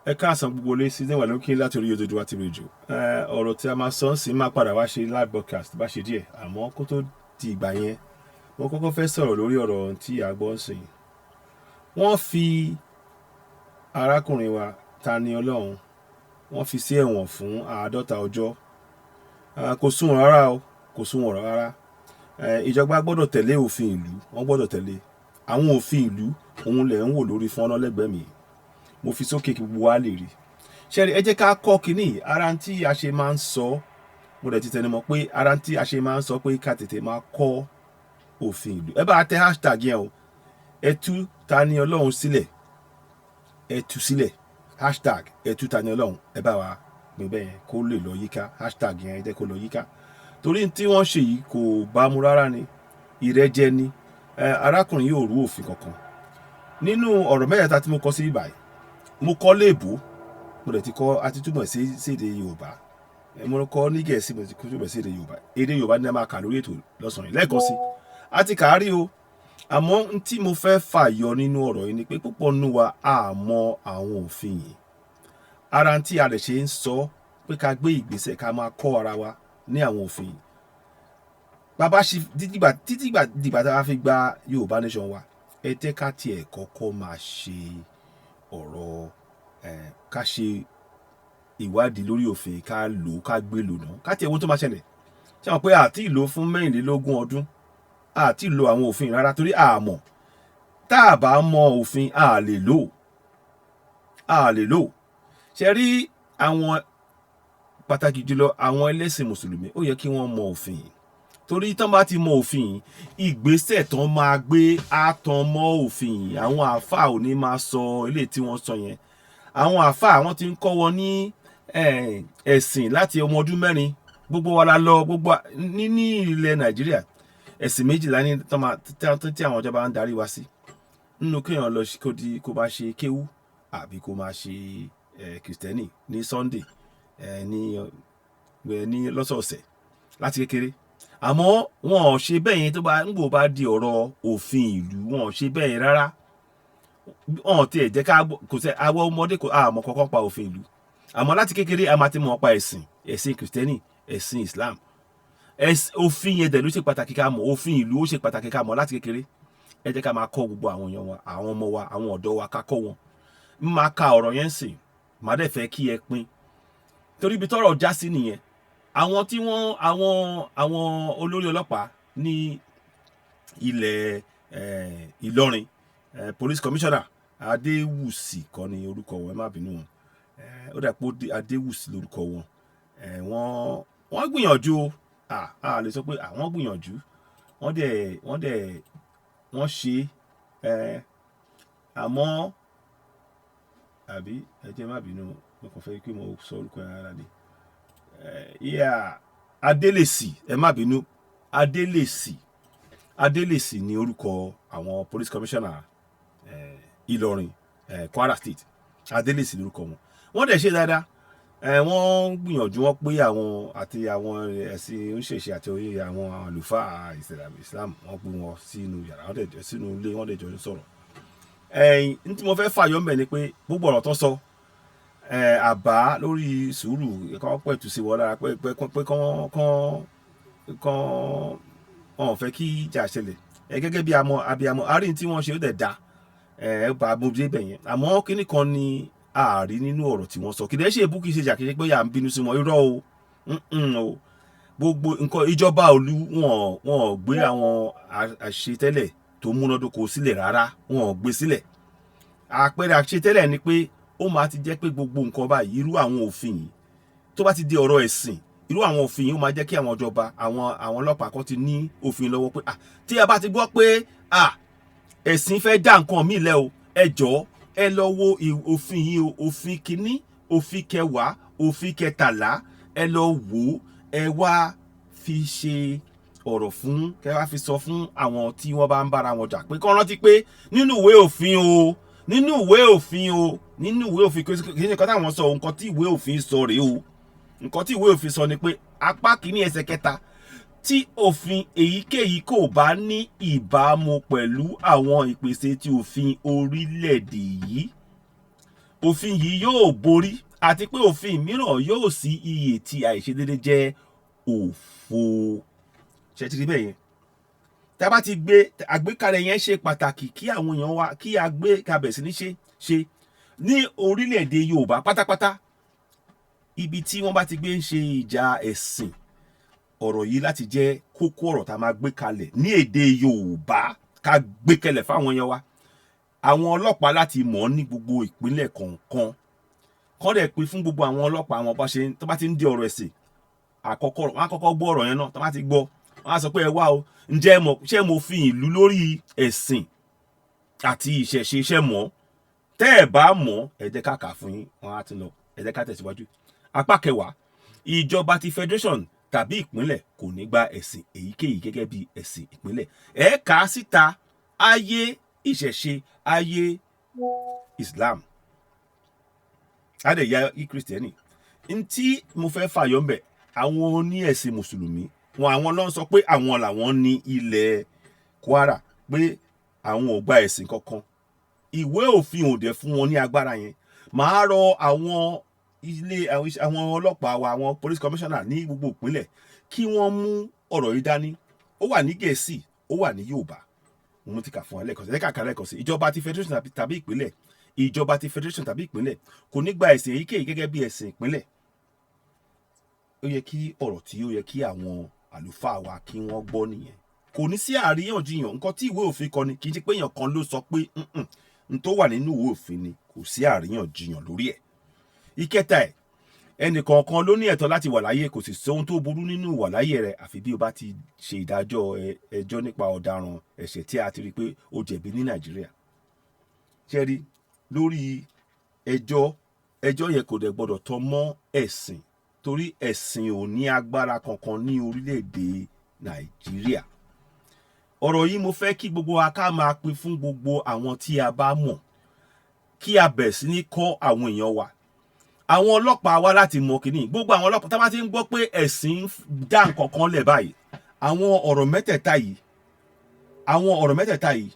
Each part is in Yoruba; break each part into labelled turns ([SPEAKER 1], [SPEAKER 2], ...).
[SPEAKER 1] Ẹ káàsán gbogbo ilé sí níwà lókè láti orí Odùduwà TV Radio. Ọ̀rọ̀ tí a máa sọ ń sìn máa padà wá ṣe live broadcast bá ṣe díẹ̀, àmọ́ kó tó di ìgbà yẹn, mo kọ́kọ́ fẹ́ sọ̀rọ̀ lórí ọ̀rọ̀ tí a gbọ́ ń sìn. Wọ́n fi arákùnrin wa Tani Olohun, wọ́n fi sí ẹ̀wọ̀n fún 50 ọjọ́. Kò sunwọ̀n rárá o, kò sunwọ̀n rárá. Ìjọba gbọ́dọ̀ tẹ̀lé òfin ìlú, wọ́n gbọ́dọ̀ tẹ̀lé àwọn òfin ìlú. Òun lẹ̀ ń wò lórí fọ́nrán lẹ́gbẹ̀ẹ́ mi, mo fi sókè kí gbogbo wa lè rí. Ṣẹ́rí, ẹ jẹ́ ká kọ́ kínní. Ara tí a ṣe máa ń sọ, mo dẹ̀ ti tẹnumọ́ pé ara tí a ṣe máa ń sọ pé ká tètè máa kọ́ òfin ìlú. Ẹ bá tẹ hashtag yẹn o, "Ẹ tú Tani Olohun sílẹ̀, ẹ tú sílẹ̀", #ẸtúTaniOlóhun. Ẹ bá wa pín bẹ́ẹ̀ yẹn kó lè lọ yíká. Hashtag yẹn, ẹ jẹ́ kó lọ yíká, torí tí wọ́n ṣe yìí kò bámu rárá ni, ìrẹ́jẹ ni. Arákùnrin yóò rú òfin kankan. Nínú ọ̀rọ̀ mẹ́tẹ̀ẹ̀ta tí mo kọ sí ìbàyìí, mo kọ́ léèbó, mo dẹ̀ ti kọ́ àti túmọ̀ sí èdè Yorùbá. Mo kọ́ ní Gẹ̀ẹ́sì, mo ti túmọ̀ sí èdè Yorùbá. Èdè Yorùbá ní a máa kà lórí ètò lọ́sàn-án yìí lẹ́ẹ̀kan sí. A ti kà á rí o, àmọ́ n tí mo fẹ́ fàyọ nínú ọ̀rọ̀ yìí ni pé púpọ̀ nínú wa á mọ àwọn òfin yìí. Ara tí a lè ṣe ń sọ pé ká gbé ìgbésẹ̀, ká máa kọ́ ara wa ní àwọn òfin yìí. Bàbá ṣe títí dìgbà tá a fi gba Yorùbá Nation wa, ẹ jẹ́ ká tiẹ̀ kọ́kọ́ máa ṣe ọ̀rọ̀ ẹ̀, ká ṣe ìwádìí lórí òfin, ká lò ó, ká gbé lò náà, ká tiẹ̀ wo tó máa ṣẹlẹ̀. Ṣé wọn pé àti ìlò fún 24 ọdún, àti ìlò àwọn òfin rárá, torí àmọ́ tá a bá mọ òfin, a lè lò, a lè lò. Ṣe rí àwọn, pàtàkì jùlọ àwọn ẹlẹ́sìn Mùsùlùmí, ó yẹ kí wọ́n mọ òfin yìí, torí tán bá ti mọ òfin yìí, ìgbésẹ̀ tán máa gbé á tan mọ́ òfin yìí. Àwọn àáfàá ò ní máa sọ eléyìí tí wọ́n sọ yẹn. Àwọn àáfàá, wọ́n ti ń kọ́ wọn ní ẹ̀sìn láti ọmọ ọdún 4. Gbogbo wa la lọ gbogbo ní ilẹ̀ Nàìjíríà. Ẹ̀sìn 12 ní tí àwọn ìjọba ń darí wa sí, nínú kéèyàn lọ kó di kó bá ṣe kéwú àbí kó máa ṣe Kìrìsìtẹ́nì ní Sunday, ní lọ́sọ̀ọ̀sẹ̀ láti kékeré. Àmọ́ wọn ò ṣe bẹ́ẹ̀ yẹn. Tó bá ń gbò bá di ọ̀rọ̀ òfin ìlú, wọn ò ṣe bẹ́ẹ̀ yẹn rárá. Wọn ò tiẹ̀ jẹ́ ká kò sẹ́ àwọn ọmọdé kò àmọ́ kankan pa òfin ìlú. Àmọ́ láti kékeré, a máa ti mọ̀ pa ẹ̀sìn, ẹ̀sìn Kìrìsìtẹ́nì, ẹ̀sìn Islam. Òfin yẹn dẹ̀ ló ṣe pàtàkì ká mọ̀. Òfin ìlú, ó ṣe pàtàkì ká mọ̀ láti kékeré. Ẹ jẹ́ ká máa kọ́ gbogbo àwọn èèyàn wa, àwọn ọmọ wa, àwọn ọ̀dọ́ wa, ká kọ́ wọn. N máa ka ọ̀rọ̀ yẹn sìn, màá dẹ̀ fẹ́ kí ẹ pín, torí ibi tọ́rọ̀ já sí nìyẹn. Àwọn tí wọ́n àwọn olórí ọlọ́pàá ní ilẹ̀ Ìlọrin, police commissioner Adéwùsì kọ́ ni orúkọ wọn, ẹ má bínú wọn, ó dà pé Adéwùsì lórúkọ wọn. Wọ́n gbìyànjú o. A lè sọ pé àwọn gbìyànjú, wọ́n dẹ̀ wọ́n ṣe, àmọ́ àbí ẹ jẹ́ má bínú, mo kàn fẹ́ kí mo sọ orúkọ yẹn rárá ni. Yeah, Adélèsì, ẹ má bínú, Adélèsì, Adélèsì ni orúkọ àwọn police commissioner Ìlọrin, Kwara State. Adélèsì lórúkọ wọn. Wọ́n dẹ̀ ṣe dáadáa. Wọ́n gbìyànjú, wọ́n pé àwọn àti àwọn ẹ̀sìn oníṣẹ̀ṣe àti àwọn àlùfáà Islam, wọ́n pè wọ́n sínú yàrá, wọ́n dẹ̀ sínú ilé, wọ́n dẹ̀ jọ ń sọ̀rọ̀. Ẹ̀yìn tí mo fẹ́ fàyọ ńbẹ̀ ni pé gbogbo ọ̀rọ̀ tó sọ, àbá lórí sùúrù, kán pẹ̀tù sí wọn lára pé kán wọn ò fẹ́ kí ìjà ṣẹlẹ̀. Gẹ́gẹ́ bí amọ abiyamọ àárín tí wọ́n ṣe, ó dẹ̀ da ẹ bá mo dé bẹ̀ yẹn. Àmọ́ kíní kan ni ààrí nínú ọ̀rọ̀ tí wọ́n sọ, kì í ṣe èbú, kì í ṣe ìjà, kì í ṣe pé à ń bínú sí wọn. Irọ́ o, o. Gbogbo nǹkan ìjọba òlu, wọn ò gbé àwọn àṣetẹ́lẹ̀ tó múnádóko sílẹ̀ rárá, wọn ò gbé sílẹ̀. Àpẹẹrẹ àṣetẹ́lẹ̀ ni pé ó máa ti jẹ́ pé gbogbo nǹkan báyìí, irú àwọn òfin yìí, tó bá ti di ọ̀rọ̀ ẹ̀sìn, irú àwọn òfin yìí, ó máa jẹ́ kí àwọn ìjọba, àwọn ọlọ́pàá kan ti ní òfin lọ́wọ́ pé, ah, tí a bá ti gbọ́ pé, ah, ẹ̀sìn fẹ́ dá nǹkan míì lẹ́ o, ẹ jọ̀ọ́, ẹ lọ wo òfin yìí o, òfin kínní, òfin kẹwàá, òfin 13, ẹ lọ wò ó, ẹ wá fi ṣe ọ̀rọ̀ fún, kẹ wá fi sọ fún àwọn tí wọ́n bá ń bára wọn jà pé kọ́ rántí pé nínú ìwé òfin o, nínú ìwé òfin o, nínú ìwé òfin, kì í ṣe nǹkan táwọn sọ, nǹkan tí ìwé òfin sọ rèé o. Nǹkan tí ìwé òfin sọ ni pé apá kìíní, ẹsẹ̀ kẹta, tí òfin èyíkéyìí kò bá ní ìbámu pẹ̀lú àwọn ìpèsè tí òfin orílẹ̀-èdè yìí, Òfin yìí yóò borí àti pé òfin mìíràn yóò sí iye tí àìṣedéédé jẹ́ òfo. Ṣe ti rí bẹ́ẹ̀ yẹn? Tá a bá ti gbé àgbékalẹ̀ yẹn, ṣe pàtàkì kí àwọn èèyàn wa kí a gbé kabẹ̀ sí ní ṣe ṣe ní orílẹ̀-èdè Yorùbá pátápátá. Ibi tí wọ́n bá ti gbé ń ṣe ìjà ẹ̀sìn, ọ̀rọ̀ yìí láti jẹ́ kókó ọ̀rọ̀ tá a máa gbé kalẹ̀ ní èdè Yorùbá, ká gbé kalẹ̀ fáwọn èèyàn wa, àwọn ọlọ́pàá láti mọ̀ ní gbogbo ìpínlẹ̀ kọ̀ọ̀kan, kọ́ dẹ̀ pín fún gbogbo àwọn ọlọ́pàá àwọn bá ṣe tó bá ti ń di ọ̀rọ̀ ẹ̀sìn. Àkọ́kọ́, wọ́n á kọ́kọ́ gbọ́ ọ̀rọ̀ yẹn náà. Tó bá ti gbọ́, wọ́n á sọ pé, "Ẹ wá o, ǹjẹ́ mọ̀ ṣé mo fi ìlú lórí ẹ̀sìn àti ìṣẹ̀ṣe? Iṣẹ́ mọ̀? Tẹ́ ẹ̀ bá mọ̀, ẹ jẹ́ ká kà fún yín." Wọ́n á ti lọ. Ẹ jẹ́ ká tẹ̀síwájú. Apá kẹwàá: ìjọba ti federation tàbí ìpínlẹ̀ kò ní gba ẹ̀sìn èyíkéyìí gẹ́gẹ́ bí ẹ̀sìn ìpínlẹ̀. Ẹ kà á síta, ayé ìṣẹ̀ṣe, ayé Islam, adẹ̀yà Kristẹni. Ntí mo fẹ́ fàyọ ńbẹ̀, àwọn oní ẹ̀sìn Mùsùlùmí wọn, àwọn ló ń sọ pé àwọn làwọn ní ilẹ̀ Kwara, pé àwọn ò gba ẹ̀sìn kankan. Ìwé òfin ò dẹ̀ fún wọn ní agbára yẹn. Màá rọ àwọn ilé àwọn ọlọ́pàá wa, àwọn police commissioner ní gbogbo ìpínlẹ̀, kí wọ́n mú ọ̀rọ̀ yìí dání. Ó wà ní Gẹ̀ẹ́sì, ó wà ní Yorùbá. Mo ti kà fún ẹ lẹ́ẹ̀kan sí. Ẹ kà lẹ́ẹ̀kan sí. Ìjọba ti federation tàbí ìpínlẹ̀, ìjọba ti federation tàbí ìpínlẹ̀ kò ní gba ẹ̀sìn èyíkéyìí gẹ́gẹ́ bí ẹ̀sìn ìpínlẹ̀. Ó yẹ kí ọ̀rọ̀ tí ó yẹ kí àwọn àlùfáà wa kí wọ́n gbọ́ nìyẹn. Kò ní sí àríyànjiyàn. Nǹkan tí ìwé òfin kọ ni, kì í ṣe pé èèyàn kan ló sọ pé n tó wà nínú ìwé òfin ni, kò sí àríyànjiyàn lórí ẹ̀. Ìkẹta ẹ̀, ẹnì kọ̀ọ̀kan ló ní ẹ̀tọ́ láti wà láyé. Kò sì sóhun tó burú nínú ìwà láyé rẹ̀, àfi bí o bá ti ṣe ìdájọ́ ẹjọ́ nípa ọ̀daràn ẹ̀ṣẹ̀ tí a ti rí i pé ó jẹ̀bi ní Nàìjíríà. Ṣe rí lórí ẹjọ́, ẹjọ́ yẹn kò dẹ̀ gbọ́dọ̀ tọ́ mọ́ ẹ̀sìn, torí ẹ̀sìn ò ní agbára kankan ní orílẹ̀-èdè Nàìjíríà. Ọ̀rọ̀ yìí, mo fẹ́ kí gbogbo wa ká máa pín fún gbogbo àwọn tí a bá mọ̀, kí a bẹ̀ sí ní kọ́ àwọn èèyàn wa, àwọn ọlọ́pàá wa, láti mọ kínní. Gbogbo àwọn ọlọ́pàá tá a bá ti ń gbọ́ pé ẹ̀sìn ń dá nǹkan kan lẹ̀ báyìí, àwọn ọ̀rọ̀ mẹ́tẹ̀ẹ̀ta yìí, àwọn ọ̀rọ̀ mẹ́tẹ̀ẹ̀ta yìí,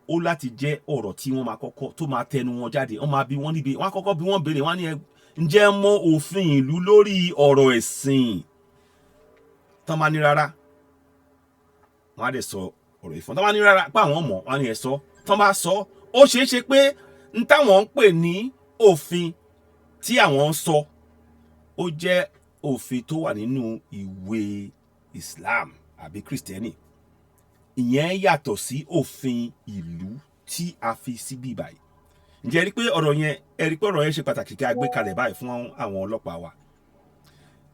[SPEAKER 1] ó láti jẹ́ ọ̀rọ̀ tí wọ́n máa kọ́kọ́ tó máa tẹnu wọn jáde. Wọ́n máa bi wọ́n níbi, wọ́n á kọ́kọ́ bi wọ́n béèrè. Wọ́n á ní, "Ẹ ǹjẹ́ mọ òfin ìlú lórí ọ̀rọ̀ ẹ̀sìn?" Tán máa ní rárá, wọ́n á dẹ̀ sọ ọ̀rọ̀ yìí fún. Tán máa ní rárá pé àwọn mọ̀, wọ́n á ní ẹ sọ. Tán bá sọ, ó ṣeé ṣe pé n táwọn ń pè ní òfin tí àwọn ń sọ, ó jẹ́ òfin tó wà nínú ìwé Islam àbí Kristẹni. Ìyẹn yàtọ̀ sí òfin ìlú tí a fi síbí báyìí. Ǹjẹ́ ẹ rí pé ọ̀rọ̀ yẹn, ẹ rí pé ọ̀rọ̀ yẹn ṣe pàtàkì kí a gbé kalẹ̀ báyìí fún àwọn ọlọ́pàá wa?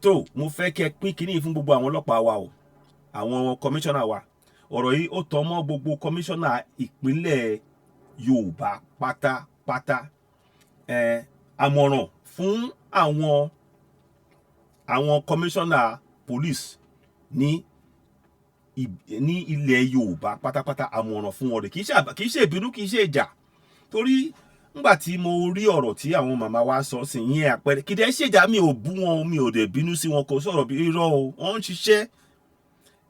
[SPEAKER 1] Tó mo fẹ́ kẹ́ pín kínní fún gbogbo àwọn ọlọ́pàá wa o, àwọn kọmíṣánná wa. Ọ̀rọ̀ yìí, ó tọ́ mọ́ gbogbo kọmíṣánná ìpínlẹ̀ Yorùbá pátápátá. Ẹ àmọ̀ràn fún àwọn kọmíṣánná police ní ilẹ̀ Yorùbá pátápátá, àmọ̀ràn fún wọn rẹ̀, kì í ṣe ìbínú, kì í ṣe ìjà, torí ngbà tí mo rí ọ̀rọ̀ tí àwọn màmá wa sọ sí yẹn, àpẹẹrẹ kì í dẹ̀ ṣèjà. Mi ò bú wọn, mi ò dẹ̀ bínú sí wọn, kò sọ̀rọ̀ bí irọ́ o. Wọ́n ń ṣiṣẹ́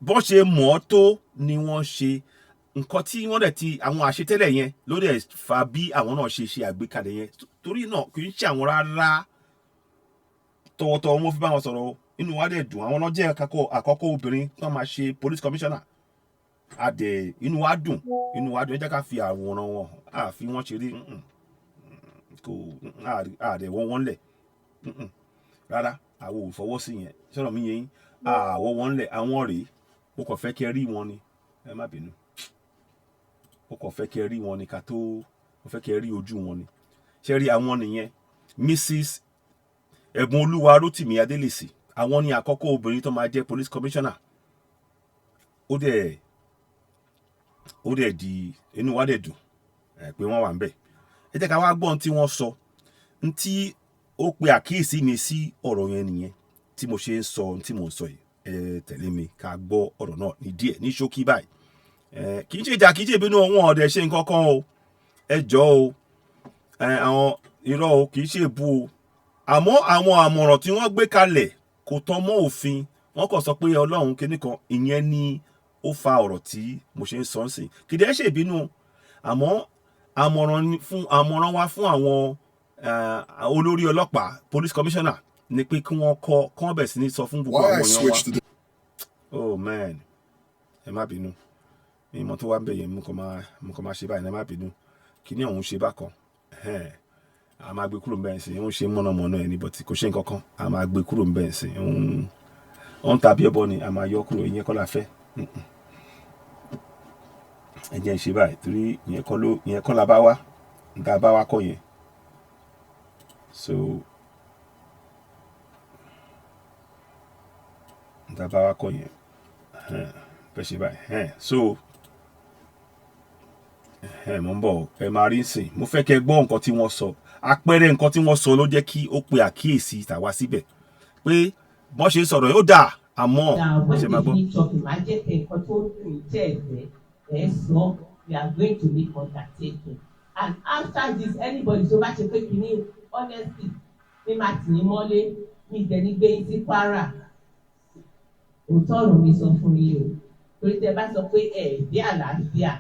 [SPEAKER 1] bọ́n ṣe mọ̀ ọ́ tó ni wọ́n ṣe nǹkan tí wọ́n dẹ̀ ti àwọn àṣetẹ́lẹ̀ yẹn ló dẹ̀ fa bí àwọn náà ṣe ṣe àgbékalẹ̀ yẹn. Torí náà, kì í ṣe àwọn rárá. Tọwọ́tọwọ́ mo fi bá wọn sọ̀rọ̀ o. Inú wa dẹ̀ dùn. Àwọn náà jẹ́ àkọ́kọ́ obìnrin tó máa ṣe police commissioner. A dẹ̀ inú wa dùn, inú wa dùn. Ẹ jẹ́ ká fi àwòrán wọn hàn, àfi wọ́n ṣeré kò àdẹ̀ wọ́n wọ́n lẹ̀ rárá. Àwọn ò fọwọ́ sí yẹn. Sọ̀rọ̀ mi yẹn yín, àwọ̀ wọn lẹ̀. Àwọn rèé. Mo kàn fẹ́ kẹ́ rí wọn ni, ẹ má bínú. Mo kàn fẹ́ kẹ́ rí wọn ni, ká tó, mo fẹ́ kẹ́ rí ojú wọn ni. Ṣe rí àwọn nìyẹn? Mrs Ẹ̀bùn Olúwa Rótìmí Adélèsì, àwọn ni àkọ́kọ́ obìnrin tó máa jẹ́ police commissioner. Ó dẹ̀ di inú wa dẹ̀ dùn pé wọ́n wà ń bẹ̀. Ẹ jẹ́ ká wá gbọ́ ohun tí wọ́n sọ. N tí ó pe àkíyèsí mi sí ọ̀rọ̀ yẹn nìyẹn tí mo ṣe ń sọ ohun tí mò ń sọ yìí. Ẹ tẹ̀lé mi ká gbọ́ ọ̀rọ̀ náà ní díẹ̀, ní ṣókí báyìí. Ẹ kì í ṣe ìjà, kì í ṣe ìbínú. Wọn ọ̀dẹ̀ ṣe nǹkan kan o. Ẹ jọ̀ọ́ o, ẹ àwọn irọ́ o, kì í ṣe èbú o. Àmọ́ àwọn àmọ̀ràn tí wọ́n gbé kalẹ̀ kò tọ́ mọ́ òfin. Wọ́n kàn sọ pé Ọlọ́run kinní kan, ìyẹn ni ó fa ọ̀rọ̀ tí mo ṣe ń sọ ń sìn. Kì í dẹ́ ṣe ìbínú, àmọ́ àmọ̀ràn fún àmọ̀ràn wa fún àwọn Olórí ọlọ́pàá, police commissioner, ni pé kí wọ́n kọ́, kí wọ́n bẹ̀rẹ̀ sí ní sọ fún gbogbo
[SPEAKER 2] Why
[SPEAKER 1] àwọn
[SPEAKER 2] I
[SPEAKER 1] èèyàn wa.
[SPEAKER 2] switched to the
[SPEAKER 1] Oh man, ẹ má bínú, mi mọ tó wá ń bẹ̀ yẹn. Mo kàn máa ṣe báyìí, ẹ má bínú. Kíní ọ̀hún ṣe bákan. Ẹhẹ́n. A máa gbé kúrò ń bẹ̀ sí, ń ṣe mọ̀nàmọ́ná ẹni, but kò ṣe nǹkan kan. A máa gbé kúrò ń bẹ̀ sí, ń tàbí ẹbọ ni, a máa yọ kúrò. Ìyẹn kọ́ la fẹ́. Ẹ jẹ́ ń ṣe báyìí torí ìyẹn kọ́ la bá wá, nta bá wá kọ́ yẹn. So nta bá wá kọ́ yẹn, fẹ́ ṣe báyìí. So mo ń bọ̀, ẹ máa rí sìn. Mo fẹ́ kẹ́ gbọ́ nǹkan tí wọ́n sọ. Àpẹẹrẹ nǹkan tí wọ́n sọ ló jẹ́ kí ó pe àkíyèsí tàwa síbẹ̀ pé bọ́n ṣe ń sọ̀rọ̀ yóò dà, àmọ́ ṣe máa gbọ́.
[SPEAKER 3] When they finish talking, máa jẹ́ kẹ́ nǹkan tó dùn tẹ́ ẹ fẹ́ ẹ sọ. We are going to make undertaking, and after this, anybody tó bá ṣe pé kìíní, honestly, mi máa tì yín mọ́lé, mi ìdẹ̀ ní gbé yín sí Kwara. Òótọ́ ọ̀rọ̀ mi sọ fún yín o, torí tẹ́ bá sọ pé ẹ dé àlàáfíà,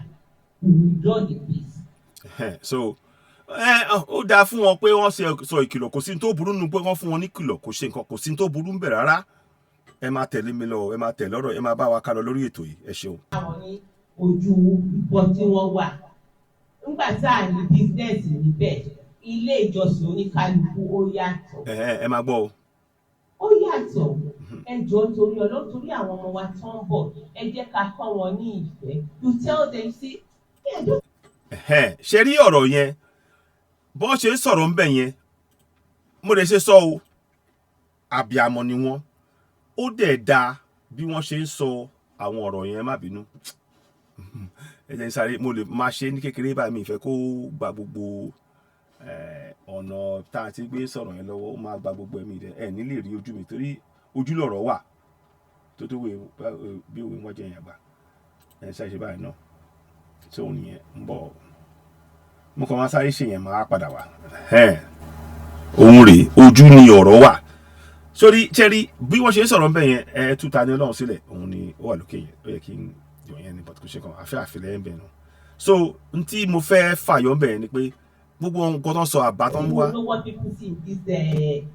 [SPEAKER 3] we will draw the peace.
[SPEAKER 1] So ó dáa fún wọn pé wọ́n sọ ìkìlọ̀. Kò sí ní tó burú nínú pé wọ́n fún wọn ní kìlọ̀. Kò ṣe nǹkan, kò sí ní tó burú ń bẹ̀ rárá. Ẹ máa tẹ̀lé mi lọ, ẹ máa tẹ̀lé ọ̀rọ̀, ẹ máa bá wa ká lọ lórí ètò yìí. Ẹ ṣeun.
[SPEAKER 3] Àwọn ní ojú ìbọn tí wọ́n wà nígbà tá à ní business níbẹ̀, ilé ìjọsìn oníkálukú ó yàtọ̀.
[SPEAKER 1] Ẹ máa gbọ́ o.
[SPEAKER 3] Ó yàtọ̀. Ẹ jọ̀ọ́, torí Ọlọ́run, torí àwọn ọmọ wa tó ń bọ̀, ẹ jẹ́ ká kọ́ wọn ní ìfẹ́. You tell them, say yeah, don't.
[SPEAKER 1] Ṣe rí ọ̀rọ̀ yẹn, bọ́n ṣe ń sọ̀rọ̀ ń bẹ̀ yẹn, mo lè ṣe sọ o, àbíamọ ni wọ́n. Ó dẹ̀ da bí wọ́n ṣe ń sọ àwọn ọ̀rọ̀ yẹn. Má bínú, ẹ jẹ́ n sáré, mo lè máa ṣe ní kékeré báyìí. Mi ì fẹ́ kó gba gbogbo ọ̀nà tá a ti gbé sọ̀rọ̀ yẹn lọ́wọ́. Ó máa gba gbogbo ẹ̀mí rẹ̀, ẹ̀ ní lè rí ojú mi torí ojú lọ̀rọ̀ wà tó tó wé bí òwe wájú ẹ̀yìn àgbà. Ẹ̀ ṣe báyìí náà tí òun nìyẹn ń bọ̀. Mo kàn máa sáré ṣe yẹn, máa padà wá. Òun rèé, ojú ni ọ̀rọ̀ wà sórí. Ṣẹ́rí bí wọ́n ṣe ń sọ̀rọ̀ ńbẹ̀ yẹn, ẹ tú Ta Ni Ọlọ́run sílẹ̀, òun ni ó wà lókè yẹn. Ó yẹ kí n yọ yẹn ní, but kò ṣe kan àfẹ́ àfilẹ́ ń bẹ̀ nù. So n tí mo fẹ́ fàyọ ńbẹ̀ yẹn ni pé gbogbo nǹkan tó ń sọ, àbá tó ń wá.
[SPEAKER 3] You know what people see in this,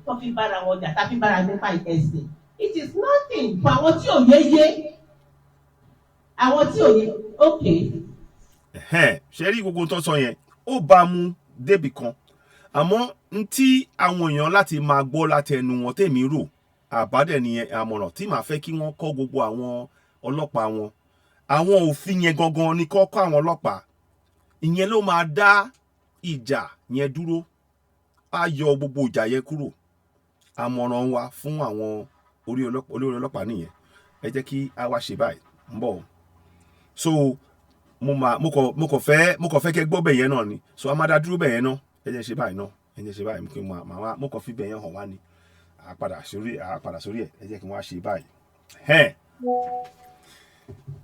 [SPEAKER 3] tó fi bára wọn jà, tá fi bára nípa ẹ̀sìn, it is nothing for àwọn tí ò yé yé, àwọn tí ò yé, okay.
[SPEAKER 1] Ṣe rí gbogbo tó ń sọ yẹn, ó bá mu débì kan, àmọ́ n tí àwọn èèyàn láti máa gbọ́ láti ẹnu wọn, tèmi rò, àbádẹ́ nìyẹn. Àmọ̀ràn tí màá fẹ́ kí wọ́n kọ́ gbogbo àwọn ọlọ́pàá wọn, àwọn òfin yẹn gangan ni kọ́ kọ́ àwọn ọlọ́pàá. Ìyẹn ló máa dá ìjà yẹn dúró, á yọ gbogbo ìjà yẹn kúrò. Àmọ̀ràn wa fún àwọn olórí ọlọ́pàá nìyẹn. Ẹ jẹ́ kí a wá ṣe báyìí, ń bọ̀. So mo máa mo kàn fẹ́ kẹ́ gbọ́ bẹ̀ yẹn náà ni. So a máa dá dúró bẹ̀ yẹn náà. Ẹ jẹ́ ṣe báyìí náà, ẹ jẹ́ ṣe báyìí kí n máa wá, mo kàn fi bẹ̀ yẹn hàn wá ni. À padà sórí ẹ̀. Ẹ jẹ́ kí n wá ṣe báyìí.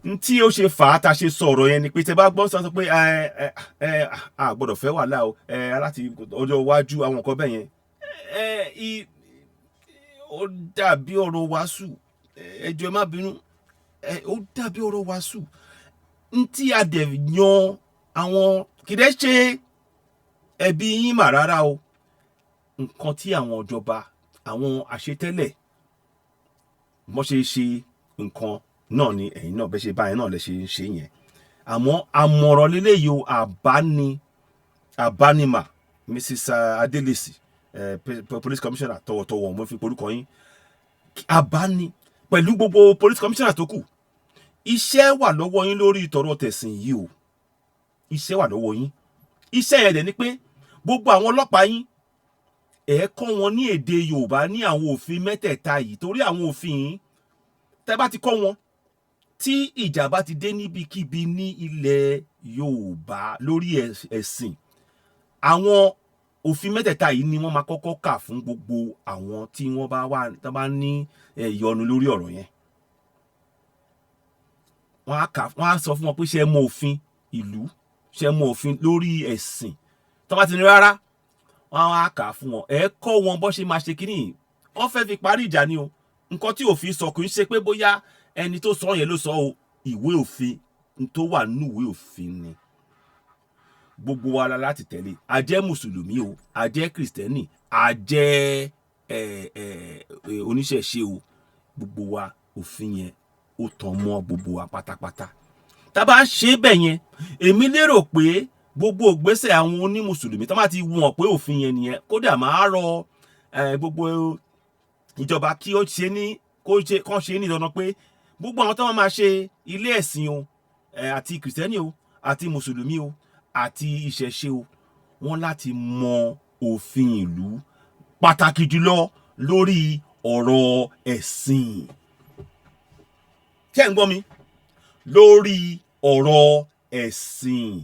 [SPEAKER 1] N tí ó ṣe fà á ta ṣe sọ ọ̀rọ̀ yẹn ni pé tẹ bá gbọ́ sọ pé ẹ ẹ ẹ a gbọ́dọ̀ fẹ́ wàhálà o, ẹ láti ọjọ́ iwájú, àwọn nǹkan bẹ́ẹ̀ yẹn, ẹ ó dàbí ọ̀rọ̀ wàásù. Ẹ jọ̀ọ́, ẹ má bínú, ẹ ó dàbí ọ̀rọ̀ wàásù. N tí a dẹ̀ yan àwọn kìdẹ́ ṣe ẹbí yín mà rárá o. Nǹkan tí àwọn ìjọba, àwọn àṣetẹ́lẹ̀, bọ́n ṣe ṣe nǹkan náà ni ẹ̀yin náà bẹ́ ṣe báyìí náà lẹ ṣe ń ṣe yẹn. Àmọ́ àmọ̀ràn lélẹ́yìí o, àbá ni, àbánimà. Mrs Adelesi, police commissioner, tọ̀wọ̀tọ̀wọ̀ mo fi porúkọ yín, àbá ni pẹ̀lú gbogbo police commissioner tó kù. Iṣẹ́ wà lọ́wọ́ yín lórí ìtọ̀rọ̀ tẹ̀sìn yìí o. Iṣẹ́ wà lọ́wọ́ yín. Iṣẹ́ yẹn dẹ̀ ni pé gbogbo àwọn ọlọ́pàá yín, ẹ kọ́ wọn ní èdè Yorùbá, ní àwọn òfin mẹ́tẹ̀ẹ̀ta yìí, torí àwọn òfin yìí, tẹ́ bá ti kọ́ wọn, tí ìjà bá ti dé níbikíbi ní ilẹ̀ Yorùbá lórí ẹ̀sìn, àwọn òfin mẹ́tẹ̀ẹ̀ta yìí ni wọ́n máa kọ́kọ́ kà fún gbogbo àwọn tí wọ́n bá wà tó bá ní ìyọnu lórí ọ̀rọ̀ yẹn. Wọ́n á kà, wọ́n á sọ fún wọn pé, ṣé ẹ mọ òfin ìlú? Ṣé ẹ mọ òfin lórí ẹ̀sìn? Tó bá ti ní rárá, wọ́n á kà á fún wọn. Ẹ kọ́ wọn bó ṣe máa ṣe kínní. Wọ́n fẹ́ fi parí ìjà ni o. Nǹkan tí òfin sọ, kì í ṣe pé bóyá ẹni tó sọ yẹn ló sọ o. Ìwé òfin tó wà nínú ìwé òfin ni. Gbogbo wa la láti tẹ̀lé. A jẹ́ mùsùlùmí o, a jẹ́ kìrìsìtẹ́nì, a jẹ́ ẹ ẹ oníṣẹ̀ṣe o, gbogbo wa, òfin yẹn ó tàn mọ́ gbogbo wa pátápátá. Tá a bá ń ṣe bẹ́ẹ̀ yẹn, èmi lérò pé gbogbo ìgbésẹ̀ àwọn onímùsùlùmí tó bá ti wọ̀n pé òfin yẹn nìyẹn, kódà máa rọ gbogbo ìjọba kí ó ṣe ní kó ṣe kán ṣe ní dandan pé gbogbo àwọn tó máa ṣe ilé ẹ̀sìn o, àti kìrìsìtẹ́nì o, àti mùsùlùmí o, àti ìṣẹ̀ṣe o, wọ́n láti mọ òfin ìlú, pàtàkì jùlọ lórí ọ̀rọ̀ ẹ̀sìn. Ṣé ń gbọ́ mi? Lórí ọ̀rọ̀ ẹ̀sìn,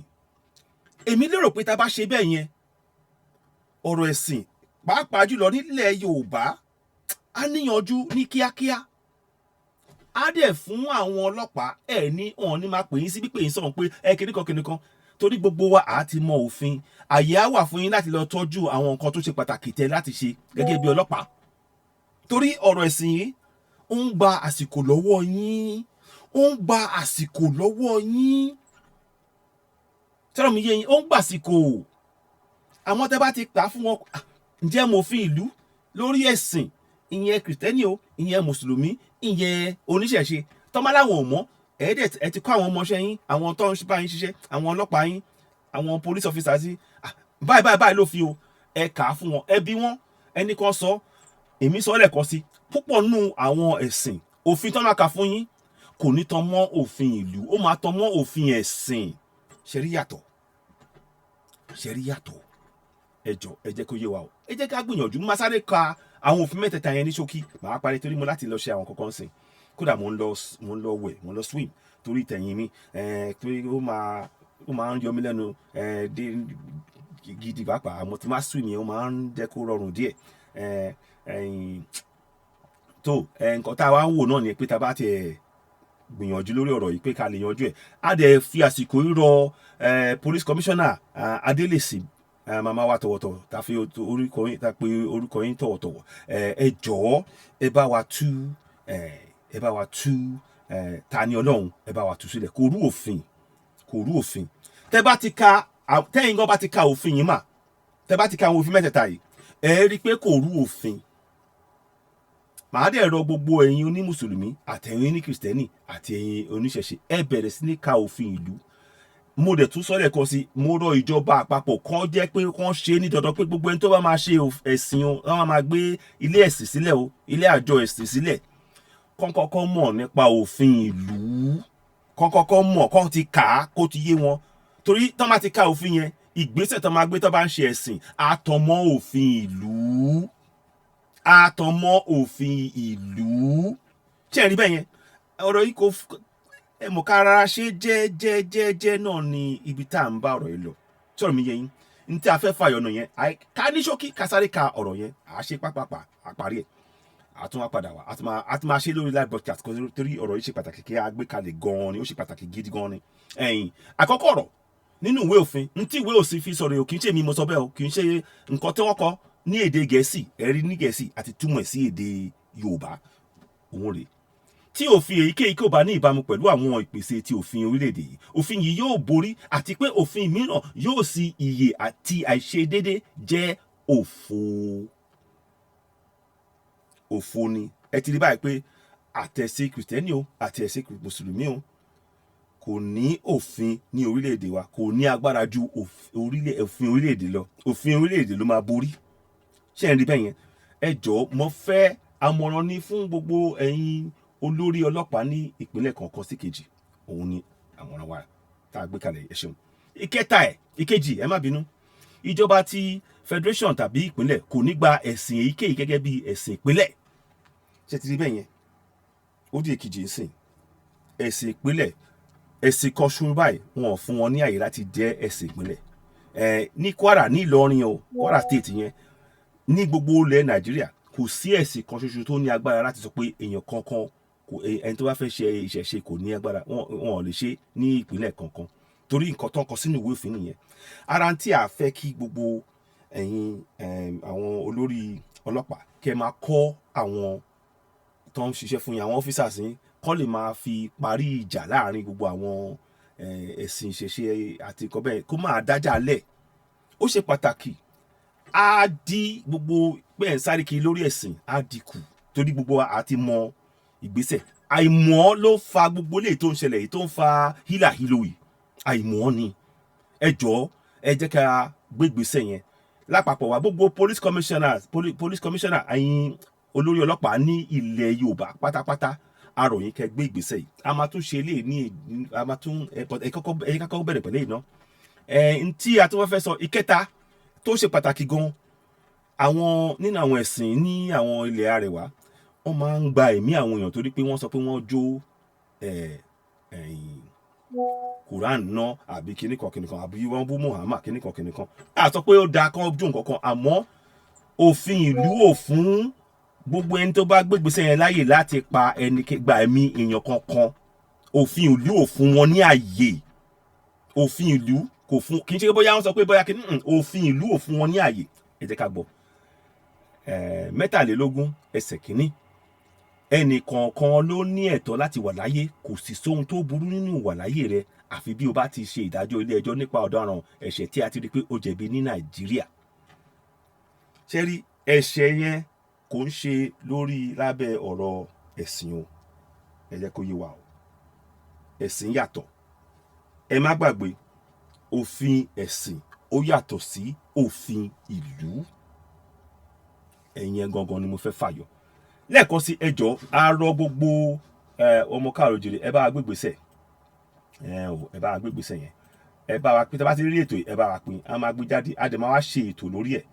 [SPEAKER 1] èmi lérò pé tá a bá ṣe bẹ́ẹ̀ yẹn, ọ̀rọ̀ ẹ̀sìn, pàápàá jùlọ nílẹ̀ Yorùbá, á níyanjú ní kíákíá. Á dẹ̀ fún àwọn ọlọ́pàá ẹ̀ ní wọn ní máa pè yín sí pípé yín sọ̀rọ̀ pé ẹ kìnnìkan kìnnìkan, torí gbogbo wa àá ti mọ òfin. Àyè á wà fún yín láti lọ tọ́jú àwọn nǹkan tó ṣe pàtàkì tẹ́ láti ṣe gẹ́gẹ́ bí ọlọ́pàá, torí ọ̀rọ̀ ẹ̀sìn yìí ó ń gba àsìkò lọ́wọ́ yín, ó ń gba àsìkò lọ́wọ́ yín. Tẹ́lọ̀ mi yé yín? Ó ń gbà àsìkò. Àmọ́ tẹ́ bá ti kà á fún wọn, ǹjẹ́ mo fi ìlú lórí ẹ̀sìn, ìyẹn kìrìtẹ́nì o, ìyẹn mùsùlùmí, ìyẹn oníṣẹ̀ṣe, tọ́mọ́ láwọn ò mọ̀, ẹ̀ẹ́dẹ̀ ẹ ti kọ́ àwọn ọmọọṣẹ́ yín, àwọn tó ń bá yín ṣiṣẹ́, àwọn ọlọ́pàá yín, àwọn police officers yín, báyìí báyìí báyìí ló fi o. Ẹ kà á fún wọn, ẹ bí wọn, ẹnì kan sọ, èmi sọ lẹ́ẹ̀kan sí, púpọ̀ nù àwọn ẹ̀sìn, òfin tó máa kà fún yín kò ní tan mọ́ òfin ìlú, ó máa tan mọ́ òfin ẹ̀sìn. Ṣe rí yàtọ̀? Ṣe rí yàtọ̀? Ẹ jọ, ẹ jẹ́ kó yé wa o. Ẹ jẹ́ ká gbìyànjú. Máa sáré ka àwọn òfin mẹ́tẹ̀ẹ̀ta yẹn ní ṣókí, màá parí, torí mo láti lọ ṣe àwọn kankan sìn. Kódà mo ń lọ wẹ̀, mo ń lọ swim, torí tẹ̀yìn mi, torí ó máa ń yọ mí lẹ́nu dé gidi pàápàá. Àmọ́ tí máa swim yẹn, ó máa ń jẹ́ kó rọrùn díẹ̀. Ẹ̀yìn tó nǹkan tá a wá ń wò náà ni pé tá a bá tiẹ̀ gbìyànjú lórí ọ̀rọ̀ yìí pé ká lè yanjú ẹ̀. Á dẹ̀ fi àsìkò rírọ police commissioner Adelesi, màmá wa tọ̀wọ̀tọ̀wọ̀, tá a fi orúkọ yín, tá a pe orúkọ yín tọ̀wọ̀tọ̀wọ̀, ẹ jọ̀ọ́, ẹ bá wa tú Tani Olohun, ẹ bá wa tú sílẹ̀. Kò rú òfin, kò rú òfin. Tẹ́ bá ti ka, tẹ́yìn gan bá ti ka òfin yìí mà, tẹ́ bá ti ka àwọn òfin mẹ́tẹ̀ẹ̀ta yìí, ẹ rí i pé kò rú òfin. Màá dẹ̀ rọ gbogbo ẹ̀yin onímùsùlùmí, àtẹ̀yin ní kìrìsìtẹ́nì, àti ẹ̀yin oníṣẹ̀ṣe, ẹ bẹ̀rẹ̀ sí ní ka òfin ìlú. Mo dẹ̀ tún sọ lẹ́ẹ̀kan sí, mo rọ ìjọba àpapọ̀ kán jẹ́ pé kán ṣe é ní dandan pé gbogbo ẹni tó bá máa ṣe ẹ̀sìn o, wọ́n máa gbé ilé ẹ̀sìn sílẹ̀ o, ilé àjọ ẹ̀sìn sílẹ̀, kán kọ́kọ́ mọ̀ nípa òfin ìlú, kán kọ́kọ́ mọ̀, kán ti kà á kó ti yé wọn, torí tán bá ti ka òfin yẹn, ìgbésẹ̀ tán máa gbé tán bá ń ṣe ẹ̀sìn á tàn mọ́ òfin ìlú, á tàn mọ́ òfin ìlú. Ṣé ẹ rí bẹ́ẹ̀ yẹn? Ọ̀rọ̀ yìí kò ẹ mọ̀ ká rárá ṣe jẹ́jẹ́jẹ́jẹ́ náà ni ibi tá à ń bá ọ̀rọ̀ yìí lọ. Sọ̀rọ̀ mi yé yín? Ní tí a fẹ́ fàyọ̀nà yẹn, ká ní ṣókí, ká sáré ka ọ̀rọ̀ yẹn, à á ṣe pápápá, à parí ẹ̀, a tún wá padà wá, a tún máa ṣe lórí live broadcast, torí ọ̀rọ̀ yìí ṣe pàtàkì kí a gbé kalẹ̀ gan-an ni. Ó ṣe pàtàkì gidi gan-an ni. Ẹ̀yìn àkọ́kọ́ ọ̀rọ̀ nínú ìwé òfin ní tí ìwé òfin fi sọ̀rọ̀ yìí, kì í ṣe mi mo sọ bẹ́ẹ̀ o, kì í ṣe nǹkan tí wọ́n kọ ní èdè Gẹ̀ẹ́sì, ẹ̀rí ní Gẹ̀ẹ́sì àti túmọ̀ ẹ̀ sí èdè Yorùbá, òun rèé: tí òfin èyíkéyìí kò bá ní ìbámu pẹ̀lú àwọn ìpèsè ti òfin orílẹ̀-èdè yìí, òfin yìí yóò borí, àti pé òfin mìíràn yóò sì iye àti àìṣedédé jẹ́ òfo. Òfo ni. Ẹ ti rí báyìí pé àtẹ̀sìn kìrìtẹ́nì o, àti ẹ̀sìn mùsùlùmí o, kò ní òfin ní orílẹ̀-èdè wa, kò ní agbára ju òfin orílẹ̀-èdè lọ. Òfin orílẹ̀-èdè ló máa borí. Ṣé ẹ rí bẹ́ẹ̀ yẹn? Ẹ jọ̀ọ́, mo fẹ́ àmọ̀ràn ní fún gbogbo ẹ̀yin olórí ọlọ́pàá ní ìpínlẹ̀ kọ̀ọ̀kan sí kejì. Òun ni àmọ̀ràn wa tá a gbé kalẹ̀. Ẹ ṣeun. Ìkẹta ẹ̀, ìkejì, ẹ má bínú, ìjọba ti federation tàbí ìpínlẹ̀ kò ní gba ẹ̀sìn èyíkéyìí gẹ́gẹ́ bí ẹ̀sìn ìpínlẹ̀. Ṣé ti rí bẹ́ẹ̀ yẹn? Ó di èkejì ńsìn. Ẹ̀sìn ìpínlẹ̀, ẹ̀sìn kan ṣoṣo báyìí, wọn ò fún wọn ní àyè láti jẹ́ ẹ̀sìn ìpínlẹ̀ ẹ̀ ní Kwara, ní Ìlọrin o, Kwara State yẹn, ní gbogbo ilẹ̀ Nàìjíríà, kò sí ẹ̀sìn kan ṣoṣo tó ní agbára láti sọ pé èèyàn kankan kò, ẹni tó bá fẹ́ ṣe ìṣẹ̀ṣe kò ní agbára. Wọn ò lè ṣe ní ìpínlẹ̀ kankan, torí nǹkan tó ń kọ sínú ìwé òfin nìyẹn. Ara tí a fẹ́ kí gbogbo ẹ̀yin àwọn olórí ọlọ́pàá kẹ́ máa kọ́ àwọn tó ń ṣiṣẹ́ fún yín, àwọn officers yín, kọ́ lè máa fi parí ìjà láàrin gbogbo àwọn ẹ̀sìn ìṣẹ̀ṣe àti nǹkan bẹ́ẹ̀ kó máa dájà lẹ̀. Ó ṣe pàtàkì, á dí gbogbo pé ẹ̀ ń sáré kiri lórí ẹ̀sìn, á dínkù, torí gbogbo wa á ti mọ ìgbésẹ̀. Àìmọ̀ ló fa gbogbo eléyìí tó ń ṣẹlẹ̀ yìí, tó ń fa hílàhílo yìí. Àìmọ̀ ni. Ẹ jọ̀ọ́, ẹ jẹ́ ká gbé ìgbésẹ̀ yẹn lápapọ̀ wa. Gbogbo police commissioners, police commissioner, ẹ̀yin olórí ọlọ́pàá ní ilẹ̀ Yorùbá pátápátá, a rọ̀ yín kẹ́ gbé ìgbésẹ̀ yìí. A máa tún ṣe eléyìí ní a máa tún ẹ kọ́kọ́, ẹ kọ́kọ́ bẹ̀rẹ̀ pẹ̀lú èyí náà. Ẹ n tí a tún fẹ́ sọ ìkẹta tó ṣe pàtàkì gan, àwọn nínú àwọn ẹ̀sìn ní àwọn ilẹ̀ Arẹwà, wọ́n máa ń gba ẹ̀mí àwọn èèyàn torí pé wọ́n sọ pé wọ́n jó ẹ̀yìn Quran náà àbí kíní kan kíní kan, àbí wọ́n bú Muhammad, kíní kan kíní kan. A sọ pé ó dáa kán jó nǹkan kan, àmọ́ òfin ìlú ò fún gbogbo ẹni tó bá gbégbèsè yẹn láàyè láti pa ẹni, gba ẹ̀mí èèyàn kankan. Òfin ìlú ò fún wọn ní àyè. Òfin ìlú kò fún, kì í ṣe pé bóyá wọ́n sọ pé bóyá kí, òfin ìlú ò fún wọn ní àyè. Ẹ jẹ́ ká gbọ́ 23 ẹsẹ̀ 1: ẹnì kọ̀ọ̀kan ló ní ẹ̀tọ́ láti wà láyé, kò sì sóhun tó burú nínú ìwà láyé rẹ, àfi bí o bá ti ṣe ìdájọ́ ilé ẹjọ́ nípa ọ̀daràn ẹ̀ṣẹ̀ tí a ti rí pé ó jẹ̀bi ní Nàìjíríà. Ṣé rí ẹ̀ṣẹ̀ yẹn, kò ń ṣe lórí lábẹ́ ọ̀rọ̀ ẹ̀sìn o. Ẹ jẹ́ kó yé wa o, ẹ̀sìn yàtọ̀. Ẹ má gbàgbé, òfin ẹ̀sìn ó yàtọ̀ sí òfin ìlú. Ẹ̀yin ẹ̀ gangan ni mo fẹ́ fàyọ lẹ́ẹ̀kan sí. Ẹ jọ̀ọ́, a rọ̀ gbogbo ọmọ káàrọ̀ òjìrì, ẹ bá wa gbé ìgbésẹ̀ ẹ o, ẹ bá wa gbé ìgbésẹ̀ yẹn. Ẹ bá wa pín. Tí a bá ti rí ètò yìí, ẹ bá wa pín. A máa gbé jáde, a dẹ̀ máa wá ṣe ètò lórí ẹ̀.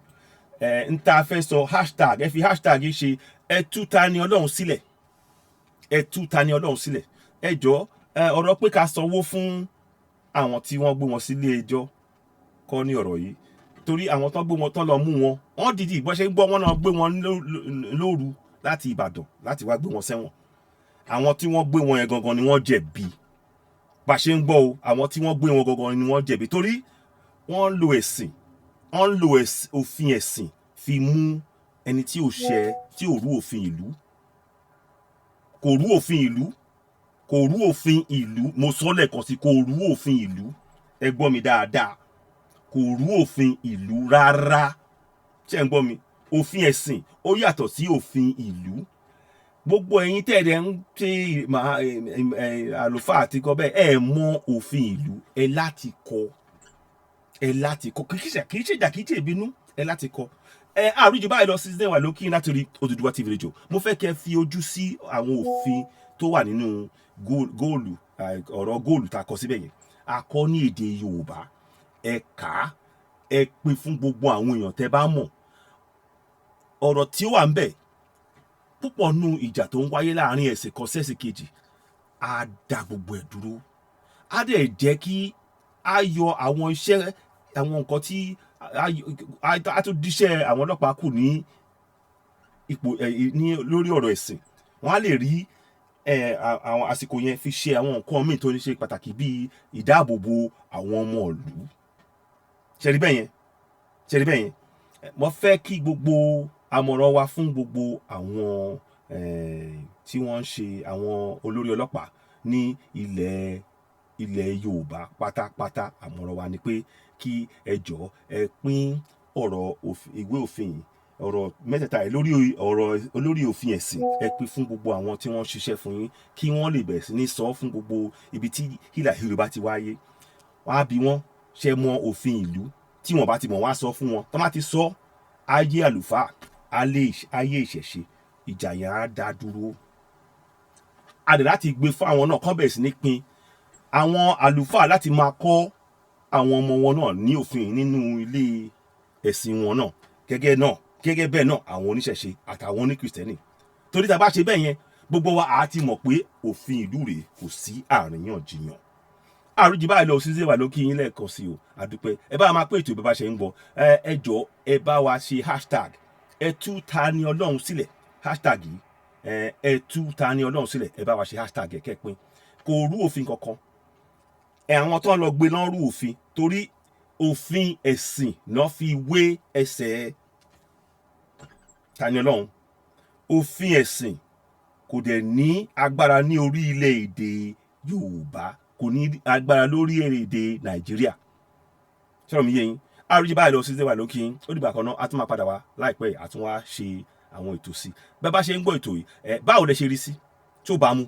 [SPEAKER 1] Ẹ n tá a fẹ́ sọ, hashtag, ẹ fi hashtag yìí ṣe "Ẹ tú Tani Olohun sílẹ̀", "Ẹ tú Tani Olohun sílẹ̀". Ẹ jọ̀ọ́, ẹ ọ̀rọ̀ pé ká sanwó fún àwọn tí wọ́n gbé wọn sílé ẹjọ́ kọ́ ní ọ̀rọ̀ yìí, torí àwọn tó gbé wọn tán lọ mú wọn, wọ́n dìdí ìbọn ṣe ń gbọ́ wọn náà gbé wọn lóru láti Ìbàdàn láti wá gbé wọn sẹ́wọ̀n. Àwọn tí wọ́n gbé wọn yẹn gangan ni wọ́n jẹ̀bi. Bá ṣe ń gbọ́ o, àwọn tí wọ́n gbé wọn gangan ni wọ́n jẹ̀bi, torí wọ́n ń lo ẹ̀sìn, wọ́n ń lo òfin ẹ̀sìn fi mú ẹni tí ò ṣẹ̀, tí ò rú òfin ìlú. Kò rú òfin ìlú, kò rú òfin ìlú. Mo sọ lẹ́ẹ̀kan sí, kò rú òfin ìlú. Ẹ gbọ́ mi dáadáa, kò rú òfin ìlú rárá. Ṣé ń gbọ́ mi? Òfin ẹ̀sìn ó yàtọ̀ sí òfin ìlú. Gbogbo ẹ̀yin tẹ́ ẹ̀ ń ṣe àlùfáà àti kọ́ bẹ́ẹ̀, ẹ mọ òfin ìlú, ẹ láti kọ́, ẹ láti kọ́. Kì í ṣe ìjà, kì í ṣe ìbínú, ẹ láti kọ́ ẹ. Àrùjù báyìí lọ season wà lókè láti rí Odùduwà TV Radio. Mo fẹ́ kẹ́ fi ojú sí àwọn òfin tó wà nínú góòlù, ọ̀rọ̀ góòlù tá a kọ síbẹ̀ yẹn. A kọ ní èdè Yorùbá. Ẹ kà á, ẹ pín fún gbogbo àwọn èèyàn tẹ́ bá mọ̀. Ọ̀rọ̀ tí ó wà ń bẹ̀ púpọ̀ nù, ìjà tó ń wáyé láàrin ẹ̀sìn kan sẹ́sìn kejì, á dá gbogbo ẹ̀ dúró, á dẹ̀ jẹ́ kí á yọ àwọn iṣẹ́, àwọn nǹkan tí á tún díṣẹ́ àwọn ọlọ́pàá kù ní ipò ní lórí ọ̀rọ̀ ẹ̀sìn. Wọ́n á lè rí àwọn àsìkò yẹn fi ṣe àwọn nǹkan míì tó ní ṣe pàtàkì, bíi ìdáàbòbò àwọn ọmọ ìlú. Ṣe rí bẹ́ẹ̀ yẹn? Ṣe rí bẹ́ẹ̀ yẹn? Mo fẹ́ kí gbogbo àmọ̀ràn wa fún gbogbo àwọn tí wọ́n ń ṣe àwọn olórí ọlọ́pàá ní ilẹ̀ Yorùbá pátápátá, àmọ̀ràn wa ni pé kí ẹ jọ̀ọ́, ẹ pín ọ̀rọ̀ ìwé òfin yìí, ọ̀rọ̀ mẹ́tẹ̀ẹ̀ta yìí lórí ọ̀rọ̀ olórí òfin ẹ̀sìn, ẹ pín fún gbogbo àwọn tí wọ́n ń ṣiṣẹ́ fún yín, kí wọ́n lè bẹ̀rẹ̀ sí ní sọ fún gbogbo ibi tí hílàhílo bá ti wáyé. Wọ́n á bi wọ́n, ṣe mọ òfin ìlú? Tí wọ́n bá ti mọ̀, wọ́n á sọ fún wọn. Tó bá ti sọ ayé àlùfáà, ayé ìṣẹ̀ṣe, ìjà yẹn á dá dúró. A dẹ̀ láti gbé fún àwọn náà kán bẹ̀rẹ̀ sí ní pín, àwọn àlùfáà láti máa kọ́ àwọn ọmọ wọn náà ní òfin nínú ilé ẹ̀sìn wọn náà gẹ́gẹ́ bẹ́ẹ̀ náà, àwọn oníṣẹ̀ṣe àtàwọn oníkìrìsìtẹ́nì. Torí tá a bá ṣe bẹ́ẹ̀ yẹn, gbogbo wa àá ti mọ̀ pé òfin ìlú rèé, kò sí àríyànjiyàn. Àrùjì báyìí lọ sísè wà lókè yín lẹ́ẹ̀kan sí o. Àdúpẹ́. Ẹ bá máa pé ètò ìbá ṣe ń gbọ́. Ẹ jọ, ẹ bá wa ṣe hashtag #ẸtúTaniỌlọ́run sílẹ̀, hashtag yìí, #ẸtúTaniỌlọ́run sílẹ̀. Ẹ bá wa ṣe hashtag ẹ kẹ́pin. Kò rú òfin kankan. Ẹ àwọn tó ń lọ gbé lọ́n rú òfin, torí òfin ẹ̀sìn náà fi wé ẹsẹ̀ Tani Olohun. Òfin ẹ̀sìn kò dẹ̀ ní agbára ní orí ilẹ̀ èdè Yorùbá. Kò ní agbára lórí èdè Nàìjíríà. Sọ̀rọ̀ mi yé yín? Àrùjì báyìí lọ sí wà lókè yín. Ó dìgbà kan náà, a tún máa padà wá láìpẹ́, a tún wá ṣe àwọn ètò sí. Bẹ́ẹ̀ bá ṣe ń gbọ́ ètò yìí, ẹ báwo lẹ ṣe rí sí tí ó bá mú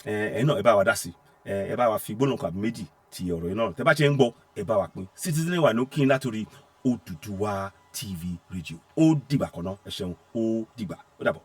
[SPEAKER 1] ẹ ẹ náà, ẹ bá wa dá sí ẹ, ẹ bá wa fi gbólóhùn kan àbí méjì ti ọ̀rọ̀ yìí náà. Tẹ bá ṣe ń gbọ́, ẹ bá wa pín. Citizen wà lókè látòrí Odùduwà TV Radio. Ó dìgbà kan náà, ẹ ṣeun, ó dìgbà, ó dàbọ̀.